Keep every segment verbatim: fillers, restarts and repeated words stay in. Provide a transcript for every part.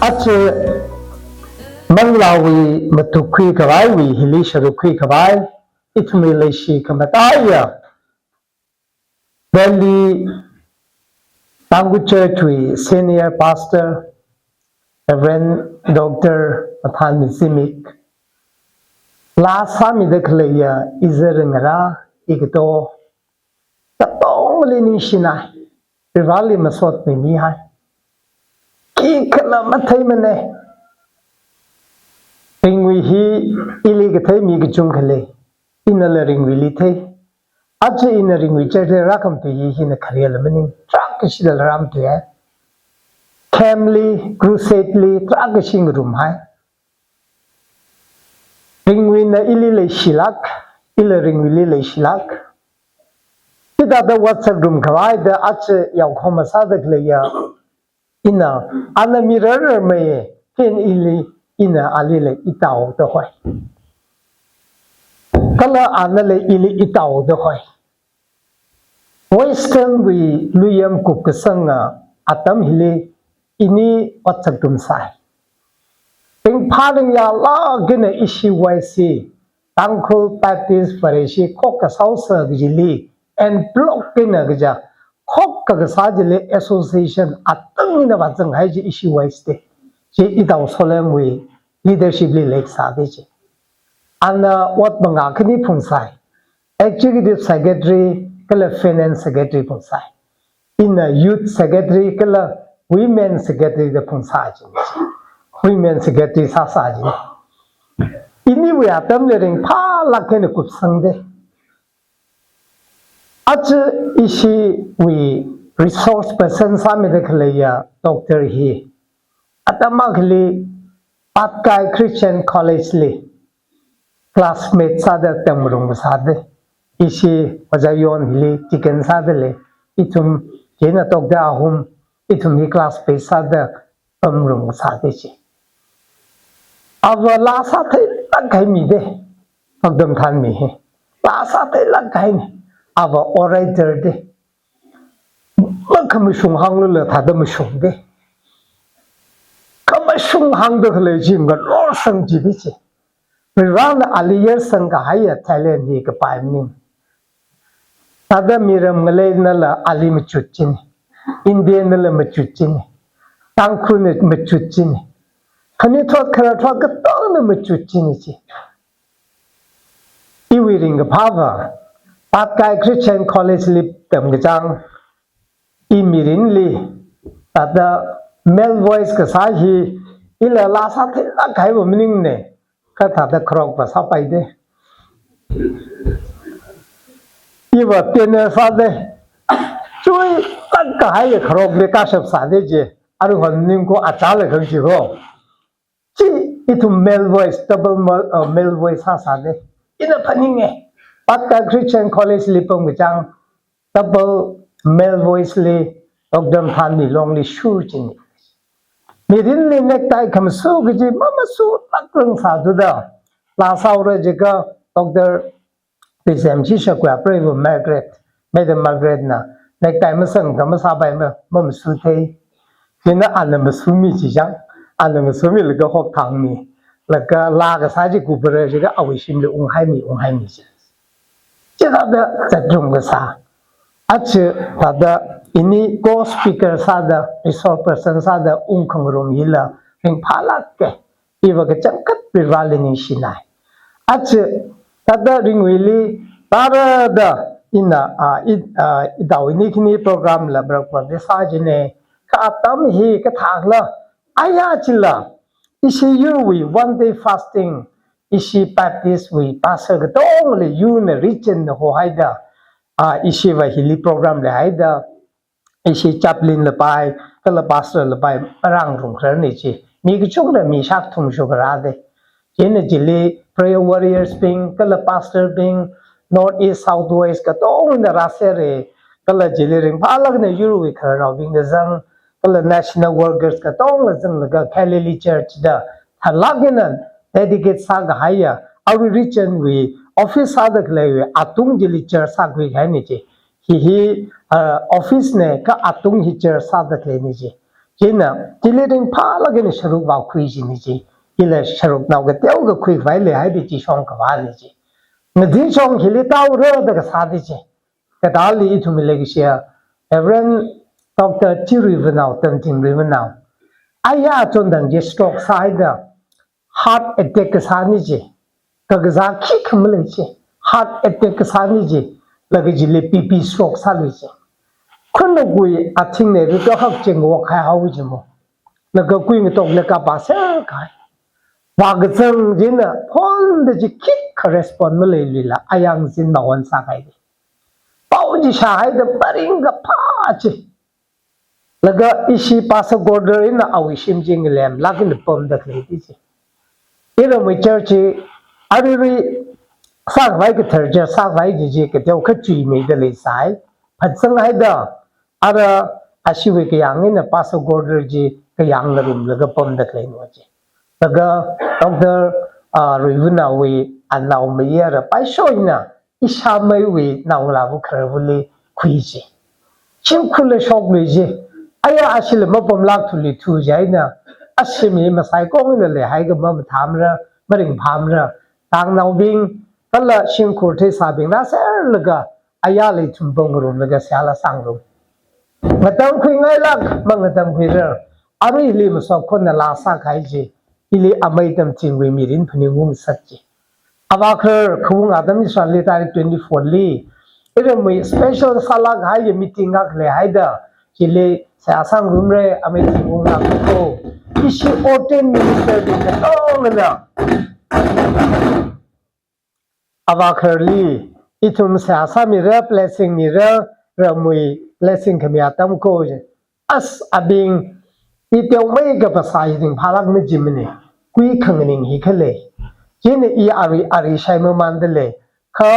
Aja manglāwui matukkhui khavaiwui hili sharuk khui khavai, ithumwui leishi khamataiya Delhi Tangkhul Church wui Senior Pastor Reverend Doctor Mathanmi Zimik, laa sāmida khaleiya izarangarā, ikato, katongli ningshinai, Vareli masot mimihai. Khikhala matheimanei. Ringwui hi ili kathei mi kachungkha lei. Inala ringwuili thei. Aja ina ringwui church li rākhamatuiya hina kharela maning. Tarākha shila rāmatuihai. Camp li, crusade li, tarākha shingarumhai. Ringwuina ili leishilāk, ila ringwuili leishilāk. Hithāda ot sārum khavaida aja yaokhoma sāda khaleiya ina, ana mirarmeiya, kha ili ina alila itao da hoi. Kala anala ili itao da hoi. Western wui luiyam kupkasanga atam hili ini ot sārum sai. Ringphā ringyālāk eina ishi Y C, Tangkhul Baptist Vareshi Khokkha Saosa kajili, en bloc eina kaja, khokkha kasā chili association atang eina vāzanghai chi ishi Y C te. Chi Itao Solem wui leadership li leisā de chi. Ana ot mangā khani phungsai. Executive Secretary kala Finance Secretary phungsai. Ina Youth Secretary kala Women Secretary da phungsā chi. Women Secretary sāsā chi. Iniwui atamli ringphālāk eina kupsang de. Aja ishiwui resource person sāmida khaleiya Doctor hi atam akhali Patkai Christian College li classmate sāda tamngarum kasā de. Ishi Oja Yon hili deacon sāda lei. Ithum chieina Doctor Ahum, ithum hi classmate sāda tamngarum kasā de chi. Ava laa sātheilāk kahai mi de. Phakdam Thanmi hi. Laa sātheilāk kahaina. Ava orator de. Makhamashung hānglala thāda mashung de. Khamashung hāngda khalei chi ngalorsang chi de chi. Varena ali yarsang kahaiya talent hi kapai maning. Thāda miram ngaleinala ali machut china. Indian nala machut china. Tangkhulna machut china. Khanuithot khararthot katongna machut china chi. Iwui ringkaphāva, Patkai Christian College li tamkachang, i mirinli, thāda male voice kasā hi, ila laa sātheilāk kahaiva maningne, kha thāda kharokva sāpai de. Iva tenor sā de, chuilāk kahai kharokli kashap sā de chi, aruihon maningko achāla khang chi ko. Chi ithum male voice, double male, uh, male voice sāsā de. Ina phaninge. Patkai Christian College li pamkachang, double male voice li, Doctor Thanmi longli shur chini. Mirinli necktie khamsu kaji mamasulākrang sāthuda. Laa sāhaora jiakha Doctor Tuisem chi shakwa preiva Margaret, Madam Margaret na, necktie masang kha masāpai ma, mamasu thei. Chieina ana masumi chi chang, ana masumilaga hokthangmi. Laga laa kasā chi kupra jiakha awui shimli unghaimi, unghaimi chi. Chithāda zatrum kasā. Aja thāda ini co-speaker sāda, resource person sāda ungkhangarum hila ringphālāke. Iva kachangkhat Vareli ningshinai. Aja, thāda ringwuili, tarāda ina, ah, i, ah, Itao ini khani program la brak brak de sā chine, kha atam hi kathākla, aya chila, ishi yurwui one day fasting, ishi Baptist wui pastor katongli yurna region na hohaida, ah, ishiva hili program leihaida, ishi chaplain lapai, kala pastor lapai, marāngarum khararne chi. Mi kachungna mi shākthum shukharā de. Chieina chili prayer warriors bing, kala pastor bing, North East, South West, katongna rāsere, kala chili ringphālākna yurwui khararnaobingna zang, kala national workers katongna zanglaga Galilee Church da, thalāk eina dedicate sākahaiya, awui region wui, office sāda khaleiwui, atung chili church sākhui kahaine chi. Hi hi, ah, office ne kha atung hi church sāda khaleine chi. China, chili ringphālāk eina sharuk vākhui china chi. Ila sharuknao kateokha khuikhavai leihaida chi shongkavāna chi. Ngazin shong hili tāura da kasāda chi. Kathāli ithumli leikashiya Reverend Doctor T Ruivānao, Tamthing Ruivānao. Aya chonthang chi stroke sāhaida heart attack kasāna chi. Kakazā khikha malei chi. Heart attack kasāna chi. Laga chili B P stroke sālui chi. Khunakui athingna rikahak chi ngawokhai haowa chi mo. Laga kui ngatok laga pāser kahai. Vākazang china phonda chi khikha respond maleiluila aya ngazin mawon sākahai. Pao chi shāhaida maringkaphā chi. Laga ishi Pastor Gordon eina awui shim chi ngalemlāk eina pamda khalei chi. Iramwui church chi aruirui sākhavai kathar church sākhavai chi chi kateokha chuimeida leisai. Phatsanghaida ara ashiwui kayāng eina Pastor Gordon chi kayāng ngarumlaga pamda khaleina chi. Laga Doctor, ah, Ruivānaowui anaomayara paishoina ishāmeiwui naongalāva khararvali khui chi. Shimkhurla shoklui chi. Aya ashila mapamlāk thuli thu chieina, ashi mi masaikong eina leihaiakha mamathāmara, maringphāmara. Tangnaobing, kala shimkhur theisābing rāserlaga, ayali thumpam ngarumlaga seihāla sāngarum. Ngatangkhuingailāk, mangatangkhuirar. Aruili masokkhonna laa sākahai chi. Ili amei Tamthingwui mirin phaningung sat chi. Avākharar Khaung Adam Israelli tarik twenty-four li, iramwui special sālāk kahai meeting ngak leihaida, chili seihā sāngarumra, amei Thingunglāk ko. Ishi ordained ministerbing katongana avākhararli ithum seihā sāmira, blessing mira, ramwui blessing khami atam ko chi. As abing, i teomeikha phasā hi ringphālāk majimana, kui khanganing hi khalei. Chieina i ari ari shai mamānda lei, kha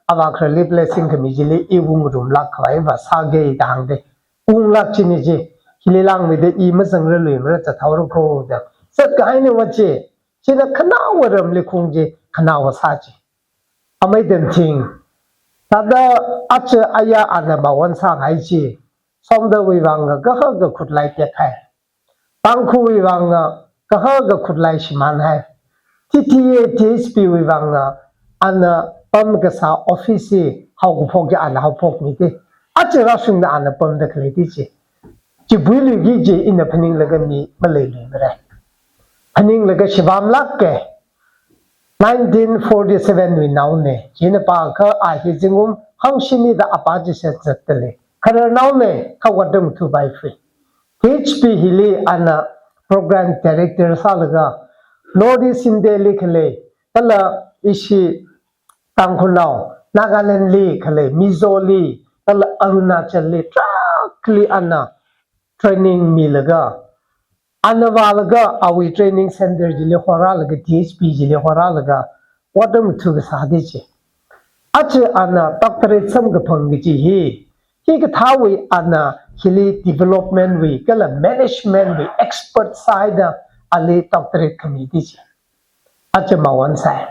avākhararli blessing khami chili i wungrumlāk khavai vāsāga da hāngda. Unglāk china chi, hili langmeida i mazangrarluimara, zathaora ko da. Zatkahaina va chi, china khanaowa ramli khung chi, khanaowa sā chi. Amei Tamthing, thāda aja aya ana mawon sākahai chi, Somdalwui vang kahaka khutlai tekhai. Tangkhulwui vang kahaka khutlai shimānhai. T T A, T H P wui vang ana pamkasā office hi haokaphok chi ana haophokmida, aja rāshungda ana pamda khalei chi. Chibuiluiki chi ina phaninglaga mi maleiluimara. Phaninglaga shibamlāka. Nineteen forty-seven wui naona, chieina pākha a hi zingkum hangshini da apā chi setsatda lei. Khararnaona, kha Wadam Thupaiphei. T H P hili ana program director sālaga, North East India li khalei, kala ishi Tangkhulnao, Nagaland li khalei, Mizo li, kala Arunachal li, tarākhali ana training milaga, ana vālaga awui training center chili horālaga, T H P chili horālaga, Wadam Thu kasāda chi. Aja ana doctorate samkaphang kaji hi, hikathāwui ana hili development wui, kala management wui expert sāhaida ali doctorate khamida chi. Aja mawon sāi.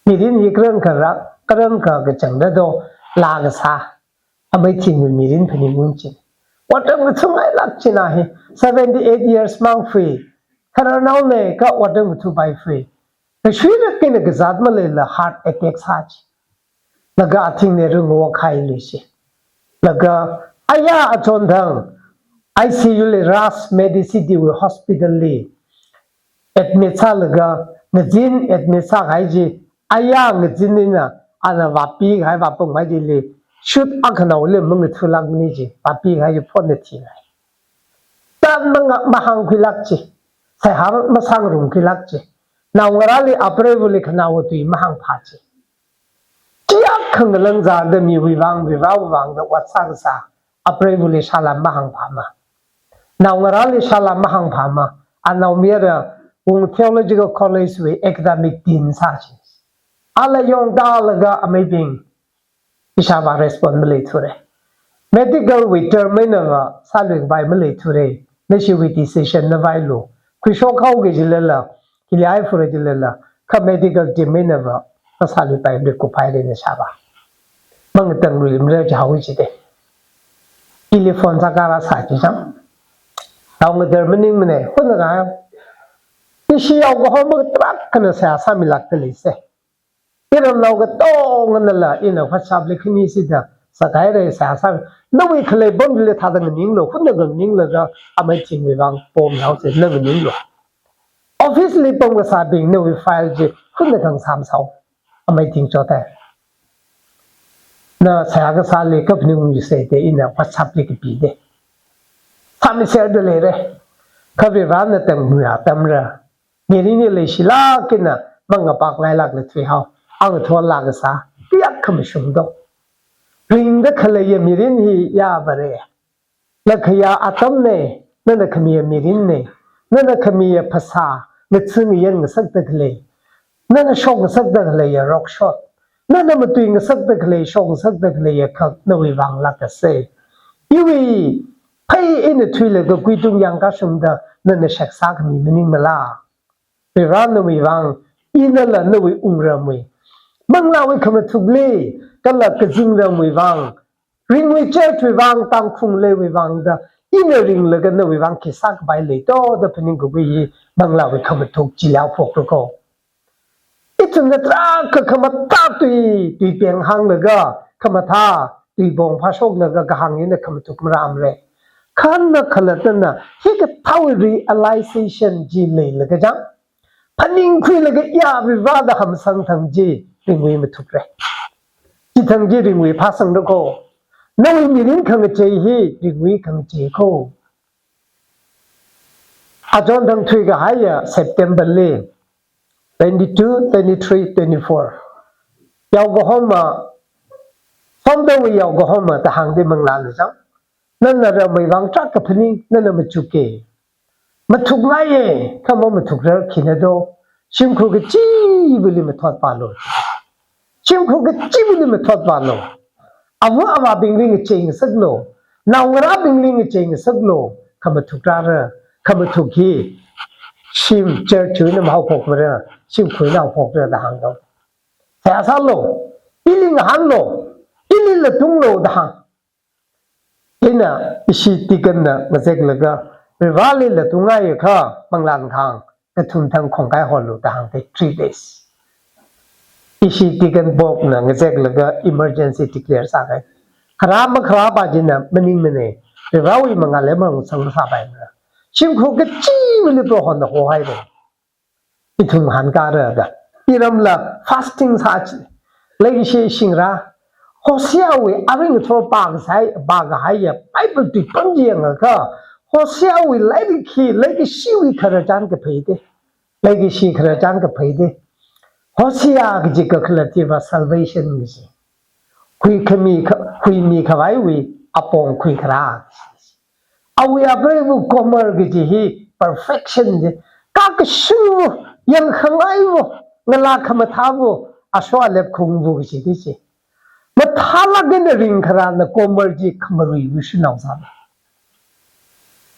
Mirin hi kharang kharak, kharang kha kachangda do, laa kasā. Amei Thingwui mirin phaningung chi. Wadam kathungailāk china hi, seventy-eight years māngphei. Khararnaona, kha Wadam Thupaiphei. Kashuirak eina kazat maleila heart attack sā chi. Laga athingna ringwok hailui chi. Laga aya achonthang I C U li Raj Medicity wui hospital li admit sālaga, ngazin admit sākahai chi, aya ngazin eina ana vāpikahai vāpamkahai chili, shoot akhanaoli mangathulākmana chi, vāpikahai chi phonna thilei. Tan manga mahāngkhuilāk chi, seihā masāngarumkhuilāk chi. Naongarāli apreivali khanaowa tui mahāngphā chi. Chiya khangalang zāda miwui vang, Varewui vang da ot sākasā, apreivali salam mahāngphāma. Naongarāli salam mahāngphāma. Anaomayara Khaung Theological College wui academic dean sā chi. Ala yongtālaga ameibing, ishāvā respond maleithura. Medical wui term einava sāluikapai maleithura. Nashiwui decision na vailu. Khuishok haoki jilala, hili ai phura jilala, kha medical team einava masāluipai, luikuphaira nashāvā. Mangatangluimara jihaowa jida. Ili phone sākharā sā chi chang. Tao ngadar maningmana, huna ga. Ishi yaokahoma tarākhana seihā sāmilākda leise. Iramnao katonganala ina WhatsApp li khani sida sākahaira, seihā sā. Nawui khalei pamli thāda nganinglu, huna nganinglaga amei thingwui vang pom haose, na nganinglu. Office li pamkasābing nawui file chi huna khangsam sāo. Amei thing chote. Na seihā kasāli kaphaning ungse de ina WhatsApp li kapide. Sāmiserda leire. Kha Varivarana tangmuya tamra. Mirinli leishilāk eina mangapak ngailākla thuihao. Ang thonlāk kasā. Piyak khamashung do. Ringda khaleiya mirin hi yāvare. Lakhaya atamna, nana khamiya mirinna, nana khamiya phasā, ngaching ngayan ngasakda khalei, nana shok ngasakda khaleiya rokshot, nana matui ngasakda khalei, shok ngasakda khaleiya khak nawui vang lākase. Iwui phei eina thuilaga kuitung yangkashungda nana shaksā khami maningmala. Varivara nawui vang, inala nawui wungramwui, manglāwui khamathukli, kala kazingramwui vang, ringwui church wui vang, Tangkhul leiwui vang da, ina ringlaga nawui vang khi sākapai leito da phaningkakhui hi manglāwui khamathuk chili haophokra ko. Ithumna tarākha khamathā tui, tui peng hānglaga, khamathā tui pong phāshoklaga kahāng hina khamathuk maramre. Kha na khalattana, hikathāwui realization chi leilaga chang, phaningkhuilaga ya Varivara da hamsang thang chi ringwui mathukre. Chithang chi ringwui phāsangra ko. Nawui mirin khangachei hi ringwui khangachei ko. Achon thang thuikahaiya September li, twenty-two, twenty-three, twenty-four. Yaokahoma, Somdalwui yaokahoma da hāngda manglāna chang. Nana ramwui vang tarākha phaning, nana machuke. Mathukngaiye, kha mamathukrar khina do. Shimkhur kachivali mathotpālu. Shimkhur kachivali mathotpālu. Ava avābingli ngachei ngasaklu. Naongarābingli ngachei ngasaklu. Khamathuk rāra, khamathuk hi shim church wui eina mahaophokmara, shimkhur eina haophokra da hāngda. Seihā sālu, ili ngahānlu, ili latunglu da hāng. Ina ishi deacon na ngazeklaga, Varivarali latungngai akha, manglā ngahān, kathum thang khongkai holu da hāngda three days. Ishi deacon board na ngazeklaga emergency declare sākahai. Kharā makharāpa china maningmana, Varivarawui mangāli maungsang sāpaimara. Shimkhur kachivali Prohona hohaira. Ithum hānkara da. Iramla fasting sā chi. Leikashi shingra. Hoseawui aring thor pākasai, pākahaiya Bible tuipam chi yangakha, Hoseawui lairik hi leikashiwui khararchan kaphai de. Leikashi khararchan kaphai de. Hosea kaji kakhalatva salvation kaji. Huikhami kha-, huimikhavaiwui apong khuikharā. Awui apreiva Gomer kaji hi perfection ji. Kakashuwa, yangkhangaiwa, ngalā khamathāva, ashok alep khungva kaji di ji. Mathālāk eina ringkharāna Gomer chi khamaruiva shanao sāna.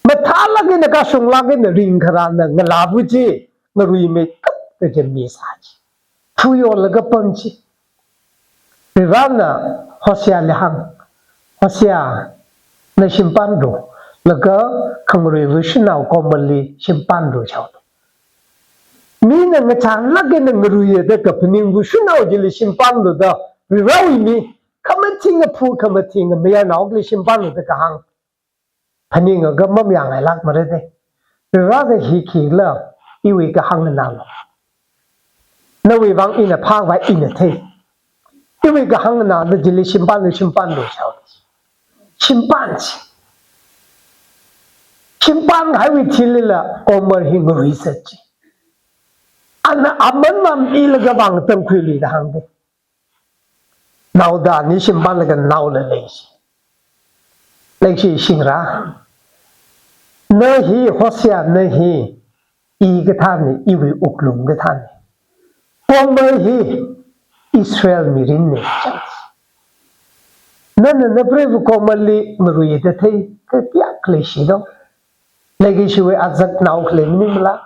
Mathālāk eina kashunglāk eina ringkharāna ngalāva chi ngaruimeikap kaji mi sā ji. Phuyolaga pam ji. Varivarana Hoseali hāng, Hosea, na shimpānlu, laga khangaruiva shanao Gomerli shimpānlu jihaolu. Mina ngachānlāk eina ngaruiya da kaphaningva shanao chili shimpānlu da, Varivarawui mi, khamathinga phu, khamathinga mayarnaoli shimpānlu da kahāng. Phaningakha mamayāngailākmara de. Varivara hi khikhala, iwui kahāng nganālu. Nawui vang ina phākhavai ina thei. Iwui kahāng nganāda chili shimpānlu, shimpānlu jihaolu. Shimpān ji. Shimpānkahaiwui thilila Gomer hi ngarui zat ji. Ana aman mammilaga vang tangkhuilui da hāng de. Naoda ani shimpānlaga naola lei ji. Leikashi shingra. Na hi Hosea, na hi i kathāna, iwui wuklung kathāna. Gomer hi Israel mirinna. Nana napreiva Gomerli ngaruida thei, kayākha leishi do. Leikashiwui azak nao khalei maningmala.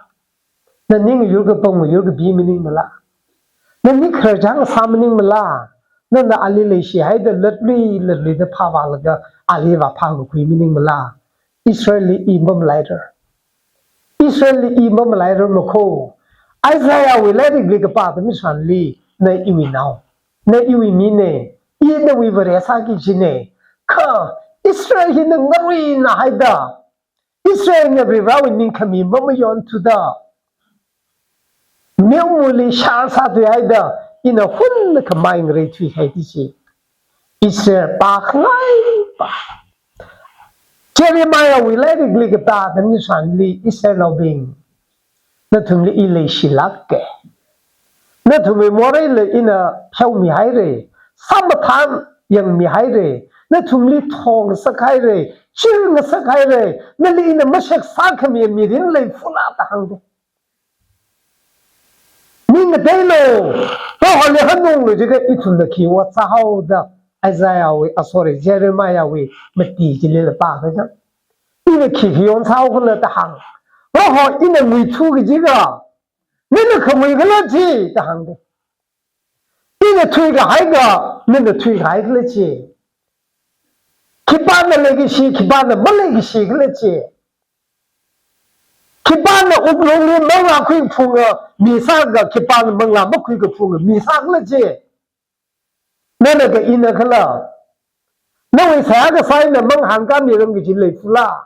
Nani ngayur kapam ngayur kapi maningmala. Nani khararchan kasā maningmala. Nana ali leishihaida latlui latluida phāvālaga ali vāphākakhui maningmala. Israelli i mamalaira. Israelli i mamalaira makho. Isaiahwui lairikli kapā atam tharanli, na iwui nao, na iwui mina, i nawui Vare sāki kajina. Kha Israel hina ngaruina haida, Israelna Varivarawui ningkhami mamayonthuda, meomali shār sāthui haida, ina hunakha mai ngareithui kahai chi. Israel pākhangai pā. Jeremiahwui lairikli katā atam tharanli, Israelnaobing, nathumli i leishilāka. Nathumwui moreila ina pheomihaira, sāmathān yangmihaira, nathumli thongasakhaira, chirngasakhaira, nali ina mashak sākhami mirin leifala da hāngda. Ning ngateilu, Proholi hanunglu jiakha ithumna khi ot sāhaoda, Isaiahwui, ah, sorry, Jeremiahwui mati chilila pākha chang. Ina khi khi yon sāhaokhala da hāng. Proho ina nguithu kajiakha, nana khamui khala chi da hāngda. Ina thuikahai akha, nana thuikahai khala chi. Khipāna leikashi, khipāna maleikashi khala chi. Khipāna wuklungli manglā khuikaphunga mi sākha, khipāna manglā makhuikaphunga mi sākhala chi. Nana kha ina khala. Nawui seihā kasā eina mangahānkāmiram kaji leifala.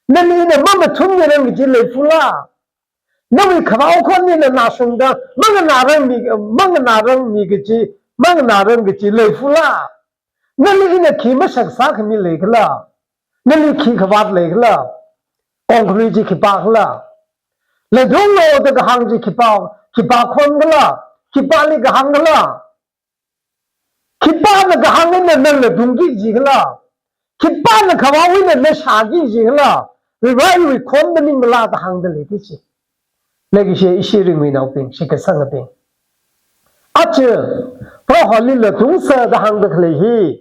Nali ina mamathummiram kaji leifala. Nawui khavao khon eina nashungda manganārarmi, manganārarmi kaji, manganārar kaji leifala. Nali ina khi mashak sākhami leikhala? Nali khi khavāt leikhala? Kongkharui chi khipākhala? Ladunglo da kahāng chi khipā, khipā khonkhala? Khipāli kahāngkhala? Khipāna kahāng eina nana ladungki kajikhala? Khipāna khavao eina na shāki kajikhala? Varivarawui khon maningmala da hāngda lei chi. Leikashi ishi ringmeinaobing, shitkasangabing. Aja, Proholi ladungsa da hāngda khalei hi,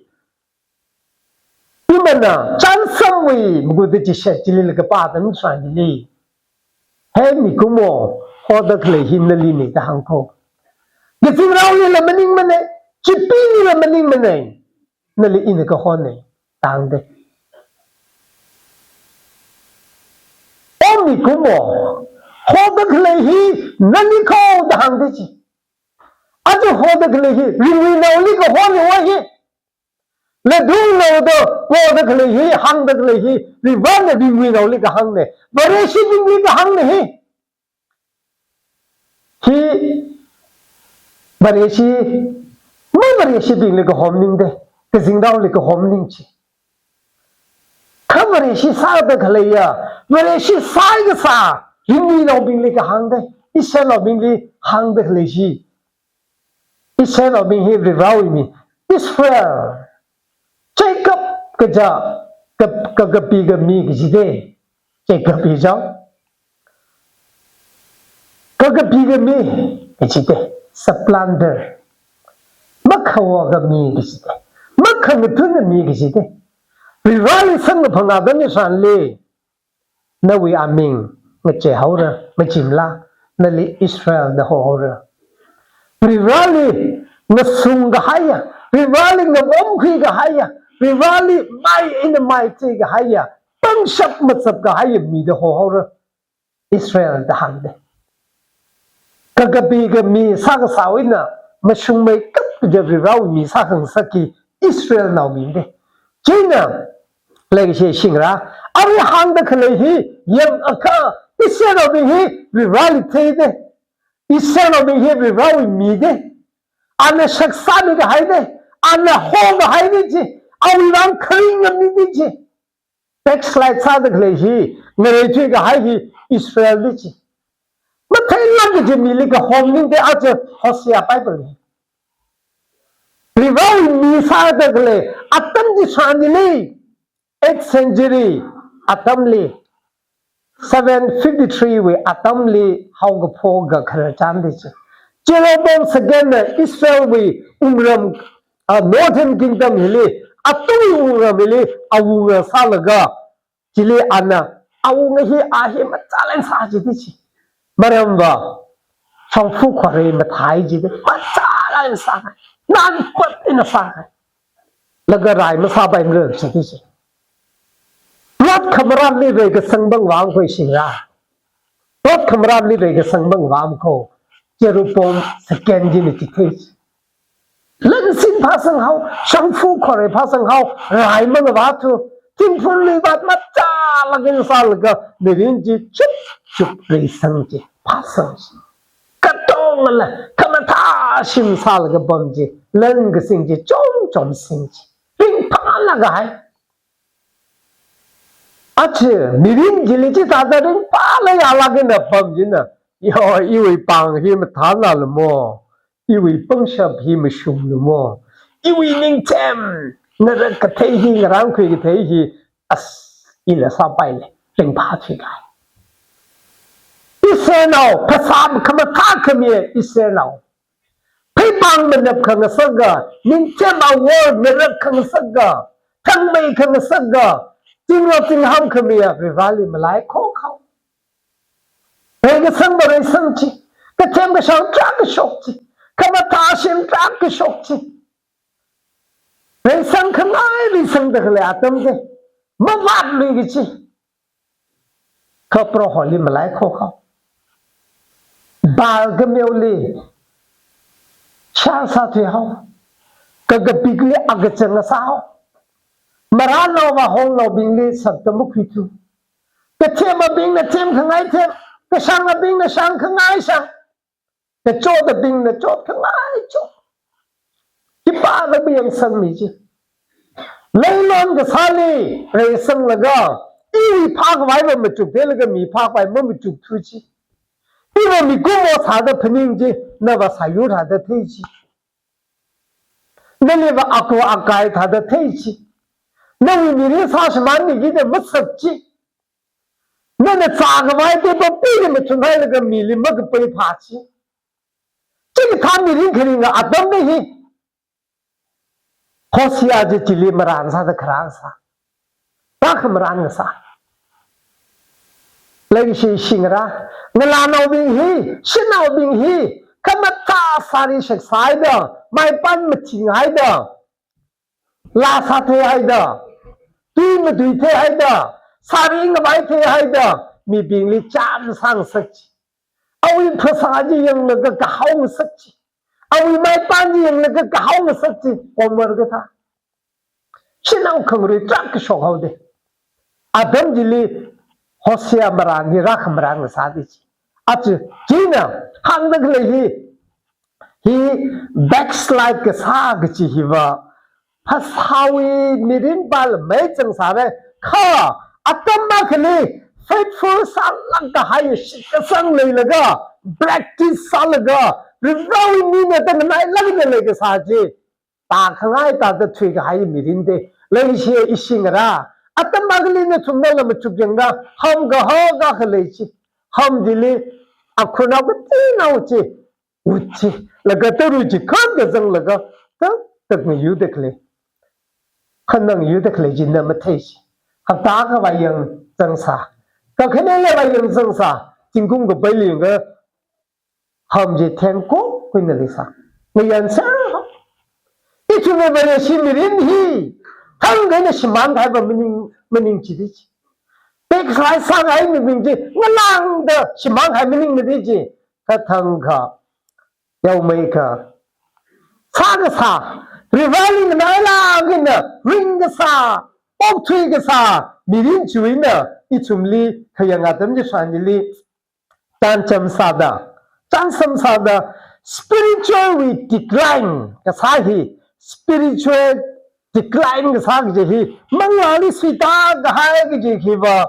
imana chānsamwui magada chishat chilila kapā atam tharanli, he mikumo, hoda khalei hi nalina da hāngkho. Kazingraolila maningmana, chipilila maningmana, nali ina kahona da hāngda. O mikumo, hoda khalei hi nalikho da hāngda chi. Aja hoda khalei hi ringmeinaoli kahona va hi. Ladunglo da hoda khalei hi, hāngda khalei hi, Varivarana ringmeinaoli kahāngna. Vareshibingli kahāngna hi. Hi Vareshi, mavareshi bingli kahom maningda, kazingraoli kahom maning chi. Kha Vareshi sāda khaleiya, Vareshi sāi kasā ringmeinaobingli kahāngda, Israelnaobingli hāngda khalei chi. Israelnaobing hi Varivarawui mi, Israel, Jacob kaja, ka, ka, kakapi kami kajida, Jacob hi chang. Kakapi kami kajida, supplanter. Makhawa kami kajida, makhangathun kami kajida. Varivarali samkaphang atam tharanli, nawui aming ngacheihaora, machimala, nali Israel da hohaora. Varivarali ngasung kahaiya, Varivarali ngavamkhui kahaiya, Varivarali mai eina maichei kahaiya, pangshap machap kahaiya mi da hohaora, Israel da hāngda. Kakapi kami sākasā eina mashungmeikap kaja Varivarawui mi sākhangasakki Israelnaobingda. Chieina, leikashi shingra, arui hāngda khalei hi yangakha, Israelnaobing hi Varivarali theida. Israelnaobing hi Varivarawui mida. Ana shakzāmi kahaida. Ana ho kahaida chi. Awui vang kharing ngamida chi. Backslide sāda khalei hi, ngareithui kahai hi Israelna chi. Matheilāk kaji mili kahom maningda aja Hosea Bible hi. Varivarawui mi sāda khalei atam chi tharanli, eighth century atamli, seven fifty-three wui atamli haokaphoka khararchan da chi. Jeroboam second na Israelwui wungram, ah, Northern Kingdom hili, atungwui wungram hili awunga sālaga, chili ana awunga hi a hi machālāk eina sā jida chi. Maramva, shongfa khare mathai jida, machālāk eina sākahai, nanpat eina sākahai. Laga rai masāpaimara jida chi. Ot khamarānli reikasang pangvāmkhui shingra. Ot khamarānli reikasang pangvāmkhui. Jeroboam second china chithei. Lansin phāsanghao, shongfa khorei phāsanghao, rai mangavāthu, thingphun luivat machālāk eina sālaga, mirin chi chup chup reisang chi phāsang chi. Katongla, khamathā shim sālaga pam chi, lan kasing chi chom chom sing chi. Ringphālāk kahai. Achi, mirin chili chithāda ringphālāk yālāk eina pam china. Yo, iwui pāng hi mathānālu mo. Iwui pangshap hi mashunglu mo. Iwui ningchem, ngarak kathei hi, ngarānkhui kathei hi, as, ila sāpaile, ringphā thuikahai. Israelnao, phasā khamathā khami Israelnao. Pheipāng manap khangasaka, ningchem awor ngarak khangasaka, thangmei khangasaka, zingrot zingham khamiya Vareli malaikhokhaowa. Reikasang mareisang chi, kathem kashang tarākha shok chi, khamathā shim tarākha shok chi. Reisang khangai reisangda khalei atam chi, mavātlui kachi. Kha Proholi malaikhokhaowa. Baal kameoli shār sāthuihaowa. Kakapikli akachang sāhaowa. Marānao vāhongnaobingli sakta makhuithu. Kathemabingna them khangai them, kashangabingna shang khangai shang, kachotabingna chot khangai chot. Khipālāk mayangsangmi chi. Leilon kasāli reisanglaga, iwui phākhavai va machuktheilaga mi phākhavai mamachukthu chi. Iva mikumo sāda phaning chi, nava sāyur thāda thei chi. Nali va aku akai thāda thei chi. Nawui mirin sāshimānmi kida masak chi. Nana zākhavai tepa pili mathunhailaga mili makapai phā chi. Chikathā mirin kharinga atamna hi Hosea chi chili marān sāda kharā sā. Rākhamarān sā. Leishishingra, ngalānaobing hi, shanaobing hi, khamathā sari shaksaida, maipan mathinghaida, laa sātheihaida, tui matuitheihaida, sari ngavaitheihaida, mibingli chāmsāngasak chi. Awui phasā chi yanglaga kahao ngasak chi. Awui maipan chi yanglaga kahao ngasak chi. Omer kathā. Shanao khangarui tarākha shokhaoda. Atam chili Hosea marān hi rākhamarān sāda chi. Achi, china, hāngda khalei hi, hi backslide kasā kachi hiva, phasāwui mirin pāla meichang sāra, kha atam akhali faithful sālāk kahai shitkasang leilaga, practice sālaga, Varewui mina tanganai lākda leikasā chi, tākhangai tāda thuikahai mirin da. Leishi ishingra, atam akhali nathumna lamachuk yangra, ham kahaka khalei chi, ham chili akhunao katinao chi, ut chi, laga taru chi khān kazanglaga, tak tak ngayuda khalei. Khanang yuda khalei china mathei chi. Hapta akha vāyangzangsā. Kakhaneli vāyangzangsā. Zingkum kapaili yanga ham chi thengkok kuina leisā. Ngayanser. Ithumwui Vareshi mirin hi thangkha eina shimānkahai va maning, maning chida chi. Pekshai sāngai mibing chi ngalāngda shimānkahai maningmada chi. Kathangkha, yaomeikha, sākasā, Vareli nganailāk eina ringkasā, okthuikasā mirin chiwui eina ithumli khayang atam chitharan chili, chānjam sāda, chānsam sāda, spiritual wui decline kasā hi, spiritual decline kasā kaji hi, manglāli suitākahai kaji hiva,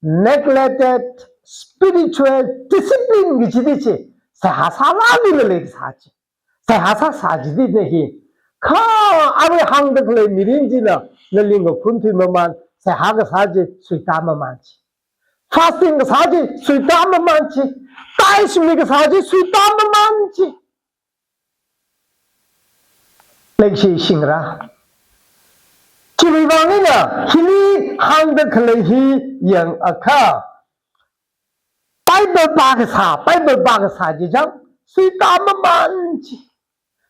neglected spiritual discipline kaji chi, seihā sālākla leikasā chi. Seihā sāsā chida hi. Kha arui hāngda khalei mirin china, nali ngakhun thuimamān, seihā kasā chi, suitāmamān chi. Fasting kasā chi, suitāmamān chi. Tithes mikasā chi, suitāmamān chi. Leishishingra. Chiwui vang eina, hili hāngda khalei hi yangakha, Bible pākasā, Bible pākasā chi chang, suitāmamān chi.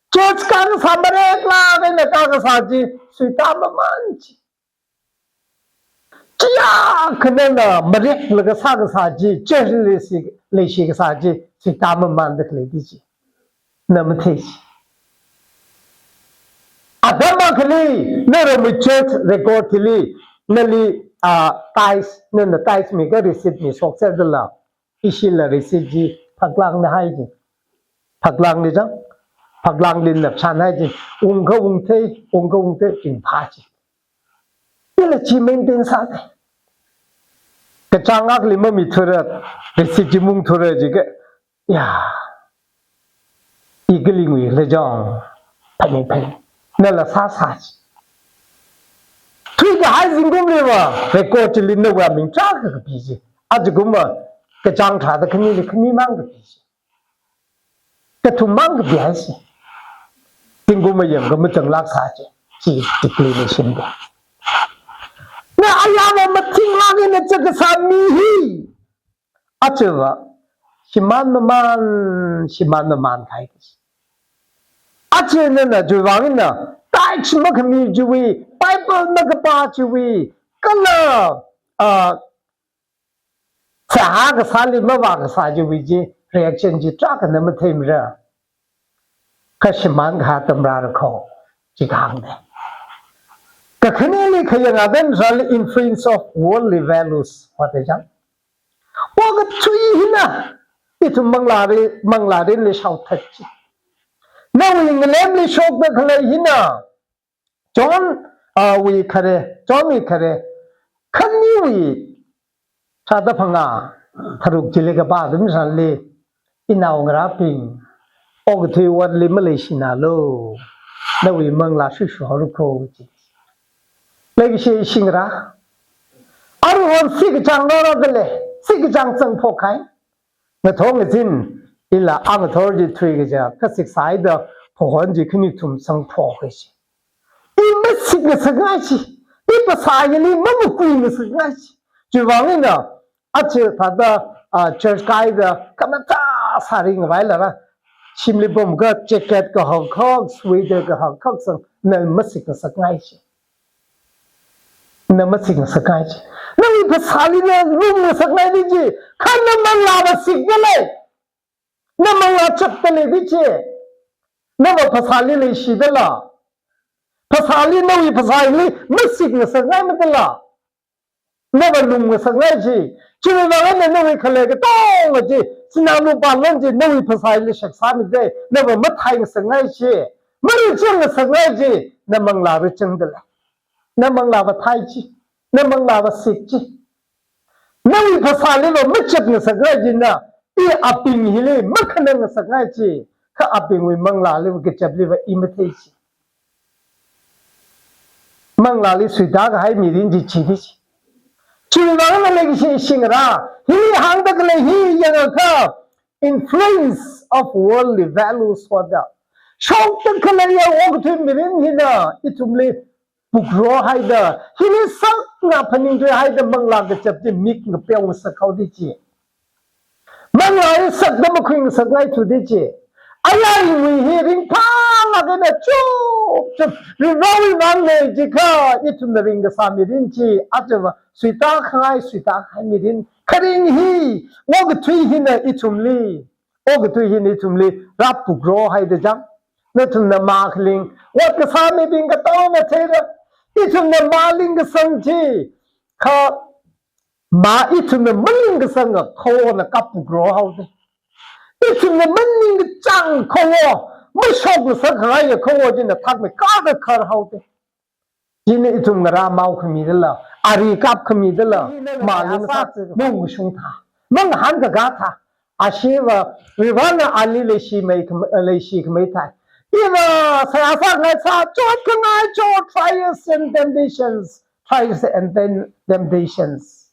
Church kākasā mareklāk eina kākasā chi, suitāmamān chi. Chiya khanana mareklaga sākasā chi, church li si, leishi kasā chi, suita mamanda khalei di chi. Na mathei chi. Atam akhali, nara mi church record hili, nali, ah, tithes, nana tithes mi kha receipt mi shokser dala. Ishila receipt chi, phaklang na hai chi. Phaklang ni chang, phaklang li napsan hai chi. Ungkha ungthei, ungkha ungthei, ringphā chi. Ila chi maintain sāda. Kachāng akhali mamithura, receipt chi mungthura jiakha, ya. I kali ngui le jong, phani phani. Nala sāsā chi. Thuikahai zingkumliva, record chili nawui aming tarākha kapi chi. Aja kumva, kachāng tharāda khanili khani mang kapi chi. Kathum mang kapi hai chi. Zingkum mayang kha matanglāksā chi. Chi declaration da. Na ayāva mathinglāk eina zatkasā mi hi. Ajava, shimān mamān, shimān mamān kahai chi. Aja nana chiwui vang eina, tithes makhami chiwui, Bible makapā chiwui, kala, ah, seihā kasāli mavākasā chiwui chi, reaction chi tarākhana matheimara. Kha shimān kahai atam rāra kho, chi kahāngna. Kakhaneli khayang atam sāli influence of worldly values, what is that? Okathui hina, ithum manglāli, manglāli shaothat chi. Nawui ngalemli shokda khalei hina, John, ah, wui khare, John wui khare, khaniwui, tharāda phangā, tharuk chili kapā atam sāli, inaongarābing, okathui otli maleishinalu, nawui manglā shuishuihaora kho chi. Leikashi ishi ngarā. Aruihon sikachāng rāra khalei, sikachāng zangphok kahai. Ngathor ngazin, ila angathor chi thuikaja, kasiksai da phahon chi khani kathum zangphok kahai chi. I masik ngasak ngai chi, i phasā hili mamakui ngasak ngai chi. Chiwui vang eina, aja thāda, ah, church kaida, khamathā sāring vai lara. Shimli pamkha jacket kahak khak, sweater kahak khak zang, na masik ngasak ngai chi. Na masik ngasak ngai chi. Nawui phasāli na lung ngasak ngai di chi. Kha na manglāva sikda lei. Na manglā chapda lei di chi. Nava phasāli leishidala. Phasāli nawui phasāli masik ngasak ngai madala. Nava lung ngasak ngai chi. Chiwui vang eina nawui khalei katonga chi. Sinā lupā lan chi nawui phasāli shak sāmida. Nava mathei ngasak ngai chi. Marichang ngasak ngai chi. Na manglāva changda lei. Na manglāva thei chi, na manglāva sik chi. Nawui phasāliva machap ngasak ngai china, i abing hili makhanang ngasak ngai chi, kha abingwui manglāliva kachapliva i mathei chi. Manglāli suita kahai mirin chi chi di chi. Chiwui vang eina leikashi ishi ngarā, hili hāngda khalei hi yangakha, influence of worldly values hoda. Shokda khaleiya okathui mirin hina ithumli pukro haida, hili sakna phaningthui haida manglā kachap chi mik ngapeo ngasak hao di chi. Manglā hi sakda makhui ngasak ngai thu di chi. Ayā ringwui hi ringphālāk eina chup chup, ringrawui vang lei jiakha, ithumna ringkasā mirin chi, aja va, suita khangai, suita khangai mirin, kharing hi, okathui hina ithumli, okathui hina ithumli, rāpukro haida chang. Nathumna makhaling, ot kasā mibing katonga theira, ithumna maling kasang chi, kha ma ithumna maling kasanga khawona kapukro haoda. Ithumna maningkachāng khawo, mashok ngasak kharaiya khawo china thakmei kada khar haoda. China ithum ngarā mao khamidala, ari kap khamidala, maling sa mung shung tha, mung han kaga tha. Ashiva, Varivarana ali leishi mei kham-, leishi khamei thai. Iva, sa, sa, ngai sa, chot khangai chot, trials and temptations, trials and tem-, temptations.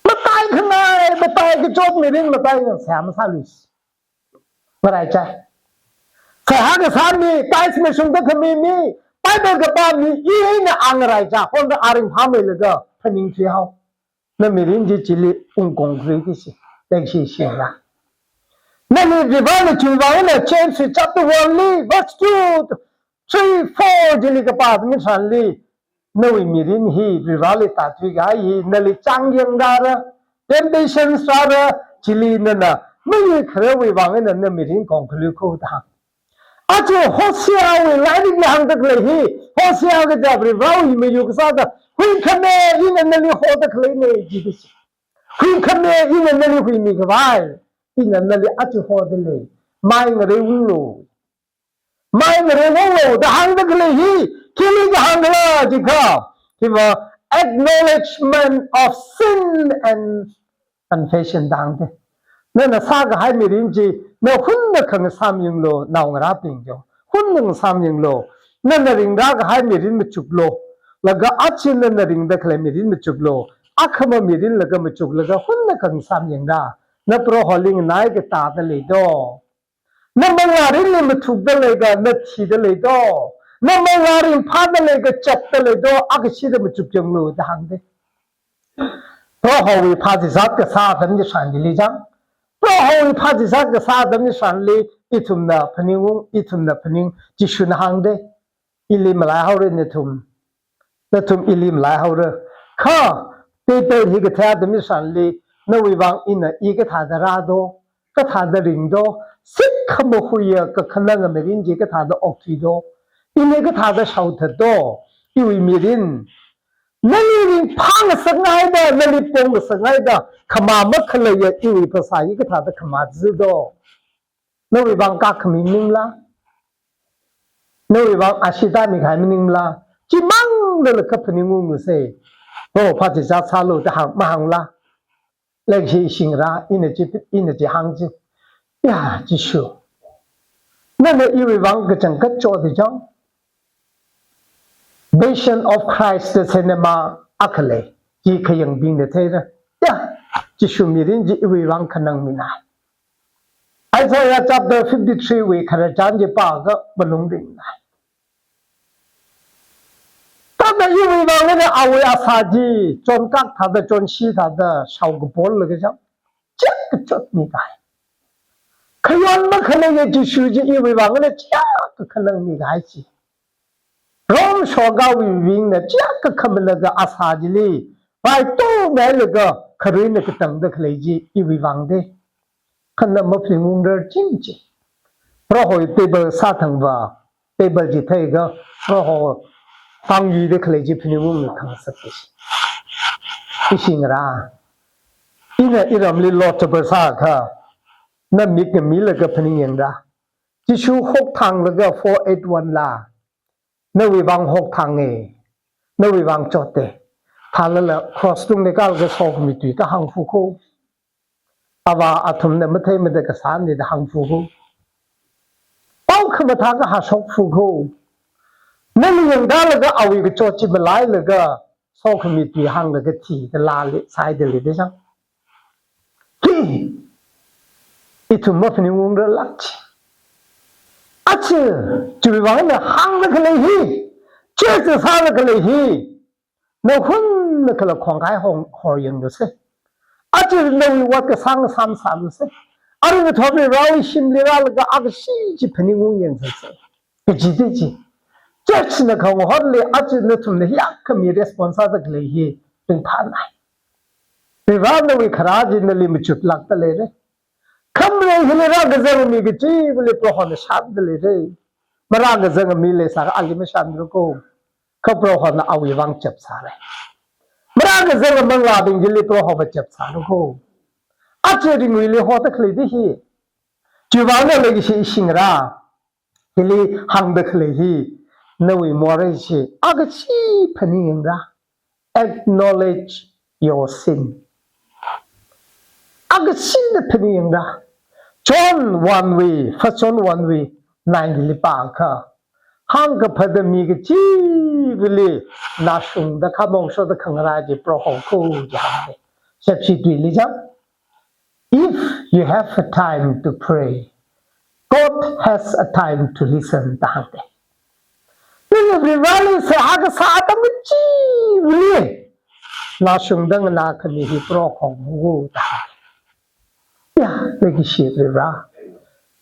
Matai khangai, matai kachot mirin, matai ngasam salis. Ngarai chai. Seihā kasā mi, tithes mashungda khami mi, Bible kapā mi, ina angarai chai, honda aring phamei laga, phaningthui hao. Na mirin chi chili ungkong kri ki si, lengshi shira. Nali Varivarana chiwui vang eina James chapter one li, verse two, three, four chili kapā mi sanli, nawui mirin hi Varivarali tāthuikahai hi nali chāngyang rāra, temptations rāra, chili nana mayuikharawui vang eina na mirin kongkhalui kho da. Aja Hoseawui lairikli hāngda khalei hi, Hosea kaja Varivarawui mayu kasāda, huikhane ina nali hodakhalei ne jida chi. Huikhane ina nali huimikhavai, ina nali aja hodalei, mai ngareiunglu. Mai ngareiunglu da hāngda khalei hi, khili kahāng khala jiakha, hiva acknowledgement of sin and confession da hāngde. Nana sākahai mirin chi, na hunna khangasamyanglu, naongarābing yo. Hunna ngasamyanglu. Nana ringrākahai mirin machuklu. Laga aja nana ringda khalei mirin machuklu. Akhama mirin laga machuklaga hunna khangasamyangra. Na Proholi nganai katāda leido. Na manglā mirinli mathukda leiga, na thida leido. Na manglā mirin phāda leiga, chapda leido, akashida machukyanglu da hāngde. Prohowui phāzizat kasā atam chitharanli chang. Prohowui phāzizat kasā atam chitharanli, ithumna phaningung, ithumna phaning, Jishuna hāngde. Ili malaihaora nathum. Nathum ili malaihaora. Kha, table hi kathei atam chitharanli, nawui vang ina i kathāda rādo, kathāda ringdo, sik khamahuiya kakhananga mirin chi kathāda okthuido, ili kathāda shaothatdo, iwui mirin. Nali ringphāngasakngaida, nali pongngasakngaida, khamā makhaleiya iwui phasā hi kathāda khamā zado. Nawui vang kakhami maningla? Nawui vang ashee tāmikahai maningla? Chimang lala kaphaningung nuse. Oh, phāzizat sālu da hāng, mahāngla. Leikashi shingra, ina chi, ina chi hāng chi. Ya, Jishu. Nana iwui vang kachangkhat chotda chang. Passion of Christ da cinema akha lei. Chi khayangbingna theira. Ya, Jishu mirin chi iwui vang khanangmina. Isaiah chapter fifty-three wui khararchan chi pāakha malung ringna. Thāda iwui vang eina awui asā chi, chonkak thāda, chonshi thāda, shao kapollaga chang. Chiyākha chotmikahai. Khayon makhaleiya Jishu chi iwui vang eina chiyākha khanangmikahai chi. Rome shokawuibingna chiyākha khamalaga asā chili, rai tongmeilaga kharuina katangda khalei chi iwui vang de. Khanam maphaningungra ching chi. Prohowui table sāthangva, table chi theiakha, Proho tangyuida khalei chi phaningungda khangasak chi. Ishingra. Ina iramli Lord Supper sāakha, na mik ngamilaga phaningyangra. Jishu hokthanglaga four eight one la. Nawui vang hokthang e. Nawui vang chote. Thālala cross tungli kālaga sokhami tui kahāng fu kho. Ava athumna matheimada kasāne da hāng fu kho. Pao khamathā kahā shok fu kho. Nali yangdalaga awui kachot chi malailaga sokhami tui hānglaga thida lali, saida leida chang. Hi, ithum maphaningungra lak chi. Aja, chiwui vang eina hāngda khalei hi, church sāda khalei hi, na hunna khala khongkai hong, horyanglu se. Aja nawui ot kasā ngasam sālu se. Arui ngathor Varewui shimli rālaga akha shi chi phaningung yangsa se. Kaji de chi. Church na khangahorli aja nathumna hiyākha mi response sāda khalei hi ringphānai. Vare nawui kharā chi nali machutlākda leira. Khamarei hili rākazang mi kachivali Prohona shānda leira. Marākazang mi leisākha ali mashānra kho. Kha Prohona awui vang chap sāra. Marākazang manglābing chili Prohova chap sāra kho. Aja ringwuili hoda khalei de hi. Chiwui vang eina leikashi ishingra. Hili hāngda khalei hi, nawui morei chi, akha shi phaningyāngra. Acknowledge your sin. Akha shida phaningyāngra. John one wui, First John one wui, nine li pākha. Hāngkaphada mi kachivali, nashungda khamong shoda khangarā chi Proho kho jihānga. Shepshi tuili jang. If you have a time to pray, God has a time to listen, da hāngde. Nana Vareli seihā kasā atam kachivali, nashungda nganākhami hi Proho kho da hānga. Ya, leikashi Vare.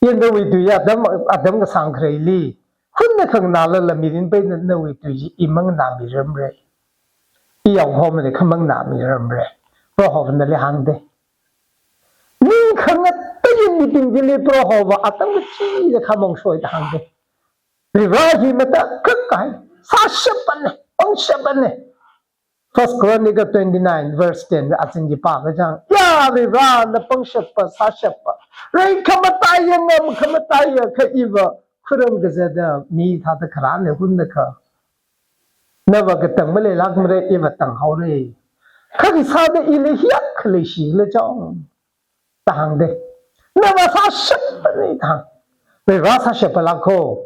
Ina nawui tui atam, atam kasāngkhareili, hunna khanganālala mirin peina nawui tui chi i manganāmi ramra. I yaohomali khamang na miramre. Prohona nali hāngde. Ning khangateiya mibing chili Prohova atam kachida khamong shoi da hāngde. Varivara hi matakhak kahai, sāshapane, pangshapane. First Chronicle twenty-nine verse ten, azingli pākachang. Ya Varivara, na pangshapa, sāshapa. Rai khamataiya, ngam khamataiya, kha iva khuram kazata mi thāda kharāne hunakha. Nava katang maleilākmare, iva tanghaore. Kha khi sāda ili hiyākha leishila chang da hāngde. Nava sāshapane da hāng. Varivara sāshapalāk ho.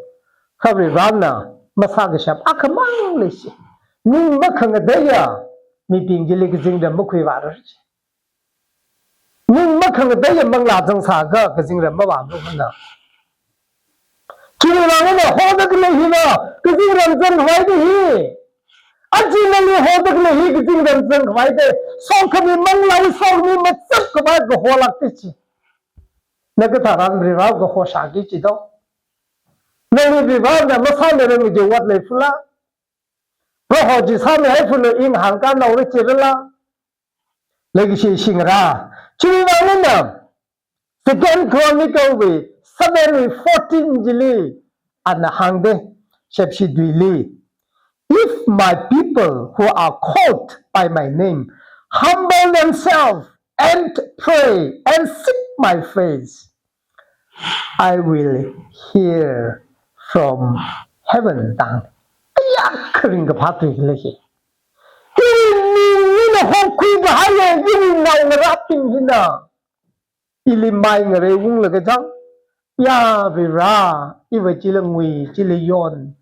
Kha Varivarana masākashap akhamang leishi. Ning makhangateiya mibing chili kazingram makhuivārar chi. Ning makhangateiya manglā zangsākha kazingram mavāmana. Chiwui vang eina hoda khalei hina kazingram zangkhavai da hi. Aja nali hoda khalei hi kazingram zangkhavai da. Sokhami manglā, sokhami machapkhavai kaholāk da chi. Na katharan Varivara kaho shāki chi do. Nali Varivarana masāmirange kaji ot leifala. Proho chi sāmihaifalu, ina hāngkhanao rachirala. Leikashi shingra. Chiwui vang eina Second Chronicle wui seven wui fourteen chili ana hāngde, shepshi tuili. If my people who are called by my name humble themselves and pray and seek my face, I will hear from heaven da hāng. Kayākha ringkaphā tui khala hi. Iwui ming eina hokhui kahaiya iwui naongarābing hina ili mai ngareiunglaga chang. Ya Varivara, iva chila ngui, chila yon.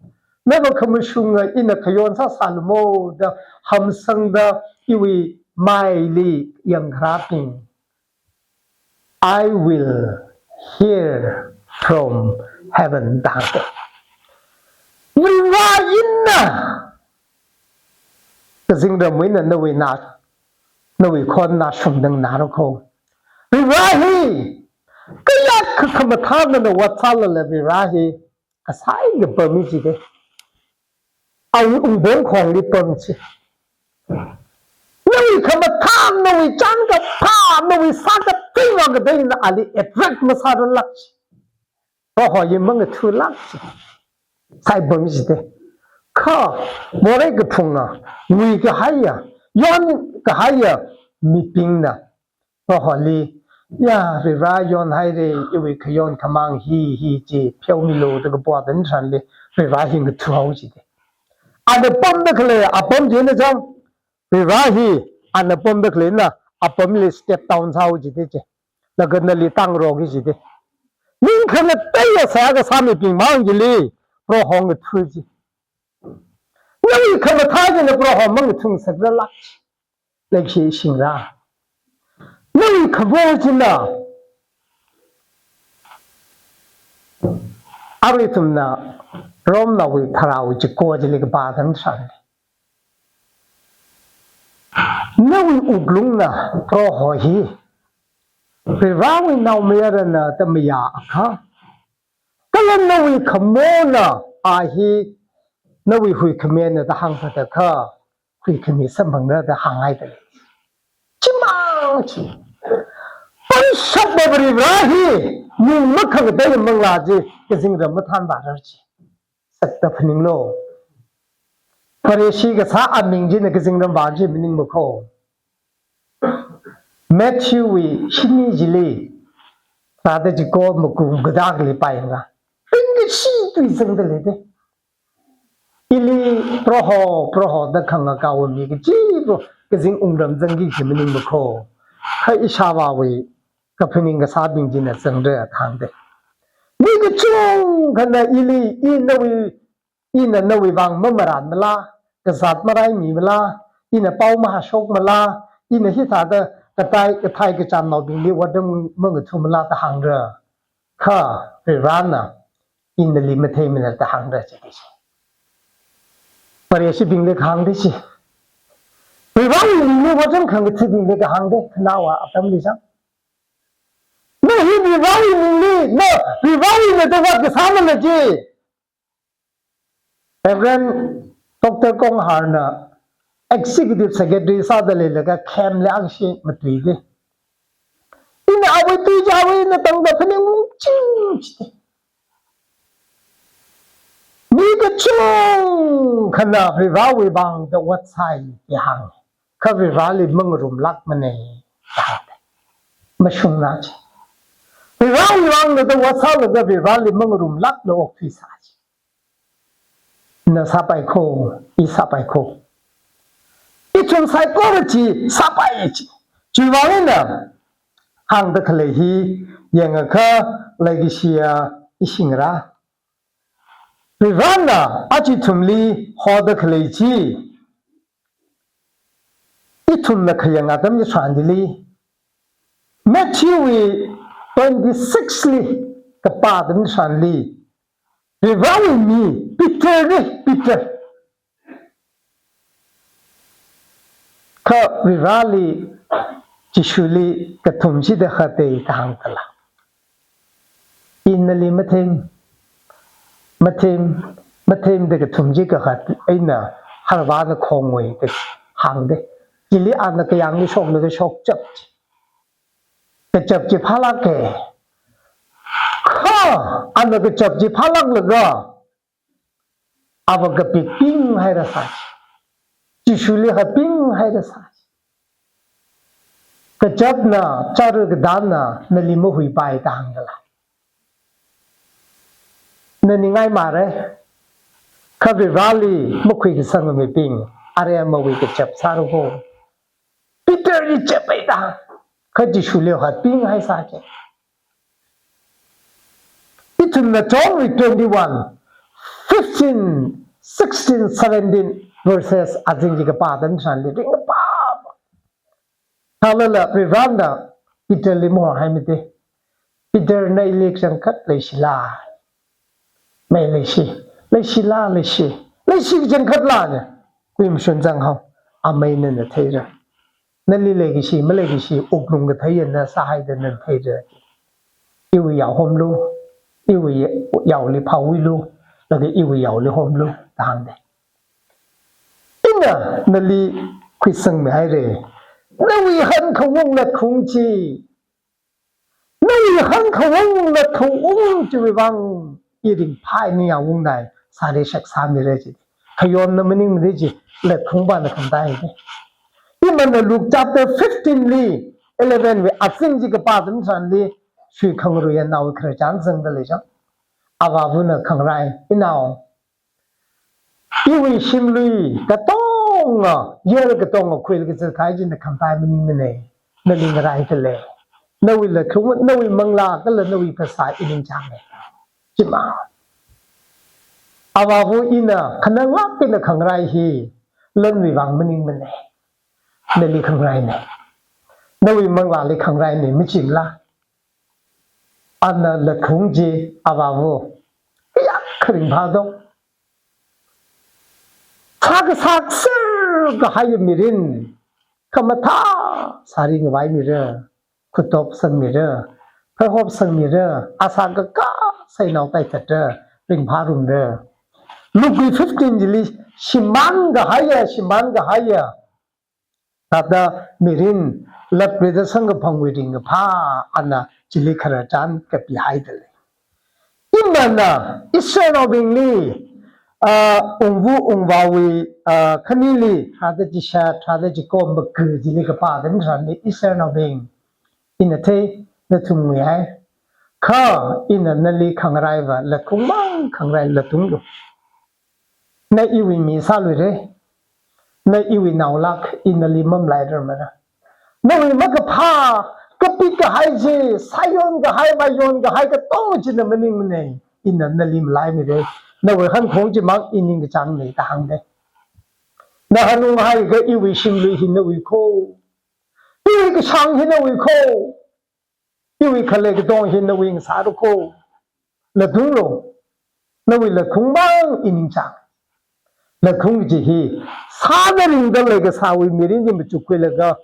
Nava khamashunga ina khayon sāsālu mo da hamsangda iwui maili yangkharābing. I will hear from heaven da hāngde. Varivara ina kazingramwui eina nawui na, nawui khon na shumdang nara kho. Varivara hi kayākha khamathā nana ot sālala Varivara hi kasai kapam mi jide. Awui ungbong khongli pam chi. Nawui khamathā, nawui chānkaphā, nawui sākathei vang kateina ali attract masārarlāk chi. Proho hi mangathulāk chi. Sai pam jide. Kha morei kaphunga, ngui kahaiya, yon kahaiya mibingna Proholi, ya Varivara yonhaire, iwui khayon khamāng hi hi chi pheomilu da kapo atam tharanli Varivara hi ngathahao jide. Ana pamda khalei apam china chang, Varivara hi ana pamda khaleina apamli step down sāhao jide chi. Laga nali tangroki jide. Ning khangateiya seihā kasā mibing mang chili Proho ngatha chi. Nawui khamathā china Proho mangathangasakrarlāk chi. Leikashi shingra. Nawui khamo china, arui ithumna Romnaowui tharāwui chiko chili kapā atam tharanli, nawui wuklungna Proho hi Varivarawui naomayarana da mayāakha, kala nawui khamona a hi nawui huikhamina da hāngphāda kha, huikhami samphangra da hānghaida lei. Chimang chi. Pangshapa Varivara hi ning makhangateiya manglā chi kazingram mathānvārar chi. Sakta phaninglu. Vareshi kasā aming china kazingram vār chi maningmakho. Matthewwui shini chili, tharāda chiko makum kathāli pāyanga. Ringkashi tui zangda leide. Ili Proho, Proho da khangakao mi kachiva kazing wungram zangki kaji maningmakho. Kha ishāvāwui kaphaning kasābing china zangra da hāngde. Mi kachungkhana ili, i nawui, ina nawui vang mamarānmala, kazāt maraimimala, ina pao mahāshokmala, ina hithāda katai kathai kachamnaobingli otram mangathumala da hāngra. Kha Varivarana, ina nali matheimana da hāngra jide chi. Vareshibingli kahāngde chi. Varivarawui mingli otram khangathābingli kahāngde, khanaowa atamli chang. Na hi Varivarawui mingli, na Varivarawuina da ot kasāmana chi. Reverend Doctor Kongharna executive secretary sāda leilaga camp li angshi matuide. Ina awui tui chiwui eina tangda phaningungching chide. Mi kachungkhana Varivarawui vang da ot sāi da hānga. Kha Varivarali mangarumlākmana da hānga. Mashungna chi. Varivarawui vang da ot sālaga Varivarali mangarumlākla okthuisā chi. Na sāpai kho, i sāpai kho. Ithum saikora chi sāpai chi. Chiwui vang eina hāngda khalei hi yangakha leikashiya ishi ngarā. Varivarana aja ithumli hoda khalei chi ithumna khayang atam chitharanli, Matthew wui twenty-six li kapā atam chitharanli, Varivarawui mi Peter na, Peter. Kha Varivarali, Jishuli kathum chida khatei da hāngdala, ina nali mathem, mathem, mathemda kathum chi kakhat eina Haravāna khongwui da hāngde. Chili ana kayāngli shoklaga shokchap chi. Kachap chi phālāka. Kha ana kachap chi phālāklaga ava kapikping hairasai. Jishuli haping hairasai. Kachapna, chara kadāna nali mahuipai da hāngdala, na ningai mare. Kha Varivarali makhuikasanga mibing, aremawui kachap sāra kho. Peter li chappai da, kha Jishuli haping haisai. Ithumna John wui twenty-one, fifteen, sixteen, seventeen verses azing chi kapā atam chitharanli ringkaphā. Thālala Varivarana Peter li mahorhaimide. Peter, na ili kachangkhat leishila? Mei leishi. Leishila, leishi. Leishi kachangkhatla ne. Kuimashun zanghao. Amei nana theira. Nali leikashi maleikashi wuklung kathei eina sāhaida nana theira. Iwui yao homlu. Iwui yaoli phawilu. Laga iwui yaoli homlu da hāngde. Ina nali khuisangmi haira. Nawui hankhavung latkhaung chi, nawui hankhavung latkhaung chiwui vang i ringphāi, ningyāng ungnai, sāri shak sāmira chi. Khayonna maningmana chi, latkhaungpana khamataide. Imana Luke chapter fifteen li, eleven wui azing chi kapā atam chitharanli, shuikhangaruiya nao khararchan zangda lei chang. Avāvana khangarai, inao, iwui shimlui katonga, year katonga khuilaga zatkahai chi na khamatai maningmana. Nali ngaraida lei. Nawui latkhaung, nawui manglā kala nawui phasā i ningchānga. Chimang. Avāva, ina khananglāk eina khangarai hi lanwui vang maningmana. Nali khangaraina. Nawui manglāli khangaraina, machimla. Ana latkhaung chi, avāva, kayākha ringphādo. Sā kasā kasir kahaiya mirin, khamathā sāri ngavaimira, khuitop sangmira, phaihop sangmira, asā kakā sānao taithatra, ringphārumra. Luke wui fifteen chili shimān kahaiya, shimān kahaiya, thāda mirin, latrida samkaphangwui ringkaphā ana chili khararchan kapihaida lei. Imana Israelnaobingli, ah, ungva ungvāwui, ah, khanili, tharāda chishat, tharāda chiko, maga chili kapā atam chitharanli Israelnaobing, ina thei, nathum nguihai. Kha ina nali khangaraiva latkhaungmang khangarai, latunglu. Na iwui mi sāluira. Na iwui naolāk, i nali mamalairarmara. Nawui makaphā, kapik kahai chi, sāyon kahai, mayon kahai katonga china maningmana. Ina nali malaimira. Nawui hankhavung chimang i ningkachāngna da hāngda. Na hanunghaiakha iwui shimlui hi nawui kho. Iwui kashāng hi nawui kho. Iwui khalei katonga hi nawui ngasāra kho. Latunglu. Nawui latkhaungmang i ningchāng. Latkhaung kaji hi, sāda ringda leikasāwui mirin chi machukkhuilaga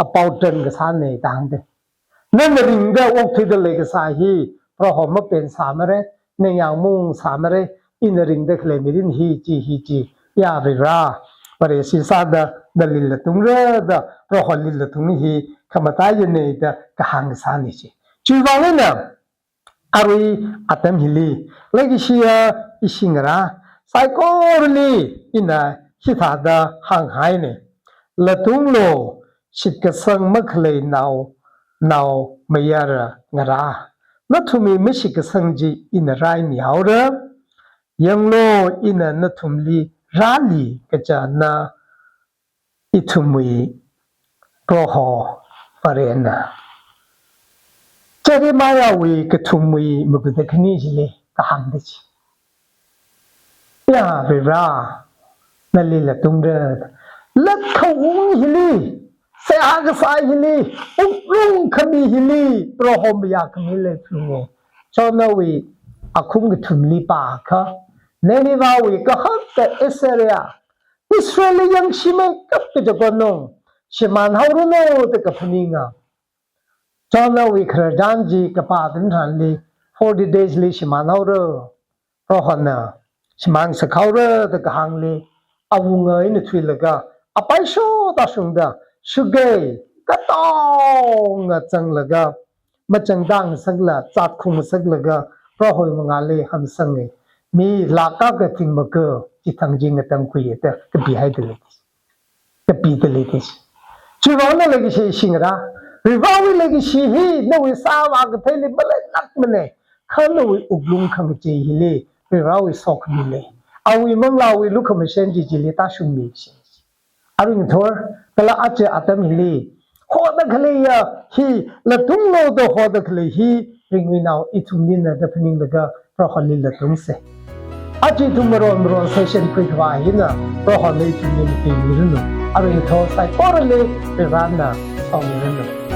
apao tan kasāna da hāngda. Nana ringda okthuida leikasā hi, Proho mapen sāmara, ningyāng maung sāmara, ina ringda khalei mirin hi chi, hi chi, ya Varivara, Vare sisāda nali latungra da, Proholi latung hi khamataiya nei da kahāng sāni chi. Chiwuivang eina, arui atam hili, leikashiya ishi ngarā saikorali ina hithāda hānghaina. Latunglu, shitkasang makhalei nao, naomayara ngarā. Nathumwui mashitkasang chi ina raimihaora. Yanglu, ina nathumli rāli kachāna ithumwui Proho Varena. Jeremiahwui kathumwui mabuda khani chili kahāngda chi. Ya Vare, nali latungra. Latkhawung hili, seihā kasā hili, wuklung khami hili, Proho mayākhami leiphalunga. Jonahwui akhum kathumli pākha, Ninevehwui kahaka Assyria, Israelli yangshimei kap kaja konung, shimānhaoranu da kaphaninga. Jonahwui khararchan chi kapā tharanli, forty days li shimānhaora, Prohona shimān sakhaora da kahāngli, awunga eina thuilaga, apaisho tāshungda, shugei katonga zanglaga, machangda ngasakla, zatkhu ngasaklaga, Prohowui mangāli hamsanga. Mi lakh akha thingmaka, chithang chi ngatangkhuiya da kapihaida lei. Kapida lei. Chiwuivang eina leikashi ishi ngarā, Varewui leikashi hi nawui sāvā katheili maleilākmana. Kha nawui wuklung khangachei hili Varewui sokhami lei. Awui manglāwui lukhamashan chi chili tāshungmi shi. Arui ngathor, kala aja atam hili, hoda khaleiya hi, latunglu da hoda khalei hi, ringwui nao ithumlina da phaninglaga, Proholi latungsa. Aja ithum maron maron session khuikhavā hina, Prohona ithumli matingmiranu. Arui ngathor saikorali, Varena somiranu.